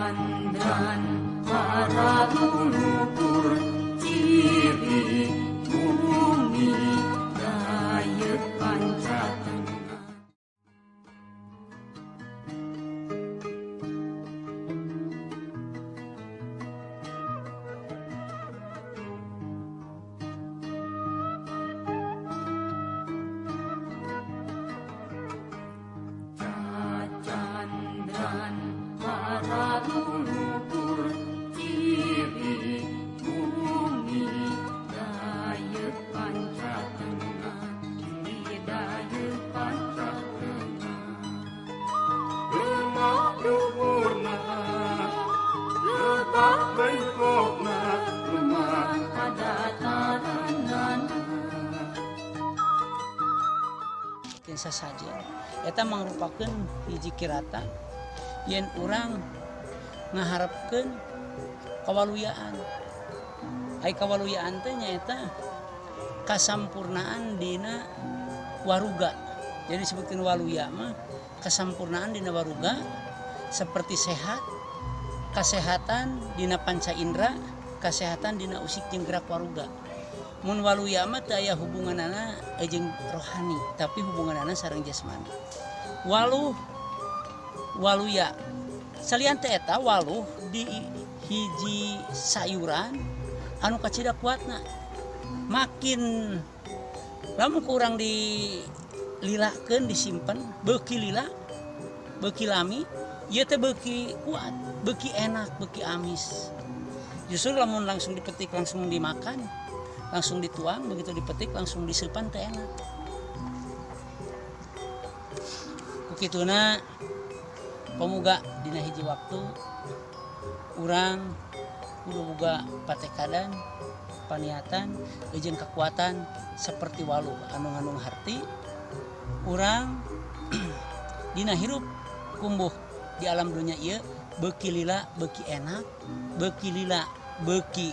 Candran para leluhur ciri bumi dayeuh Pancatengah. Cacandran para leluhur ciri bumi dayeuh Pancatengah, dayeuh Pancatengah. Lemah luhurna, letak bengkokna, lemah Kadataranana. Sasajen eta mangrupakeun hiji kirata yen urang ngaharepkeun kawaluyaan. Ai kawaluyaan teh nyaeta kasampurnaan dina waruga. Jadi disebutkeun waluya mah kasampurnaan dina waruga seperti sehat, kasehatan dina panca indera, kasehatan dina usik jeung gerak waruga. Mun waluya mah teu aya hubunganana jeung rohani, tapi hubunganana sareng jasmani. Waluh waluya salian teh eta waluh di hiji sayuran anu kacida kuatna. Makin lamun kurang dililakeun disimpen, beuki lila, beuki lami, ieu teh beuki kuat, beuki enak, beuki amis. Justru lamun langsung dipetik langsung dimakan, langsung dituang, begitu dipetik langsung diseupan teh enak. Kukituna pemuga dina hiji waktu urang kudu boga patekadan, paniatan, jeung kekuatan seperti waluh anu ngandung harti. Urang dina hirup kumbuh di alam dunia ieu beuki lila beuki enak, beuki lila beuki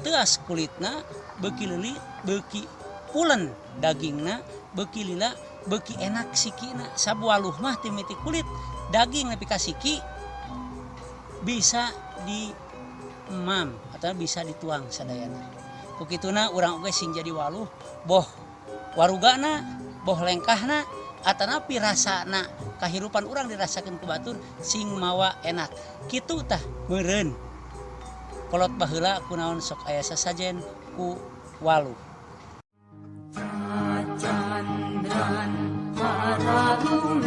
teas kulitna, beuki leulit beuki pulen dagingna, beuki lila beuki enak sikina. Sabualuh mah timiti kulit daging nepi ka siki bisa diemam atau bisa dituang sadayana. Ku kituna urang oge sing jadi waluh, boh warugana, boh lengkahna, atanapi rasana kahirupan urang dirasakeun ku batur sing mawa enak. Kitu tah meureun kolot baheula kunaon sok aya sasajen ku waluh. Cacandran para leluhur.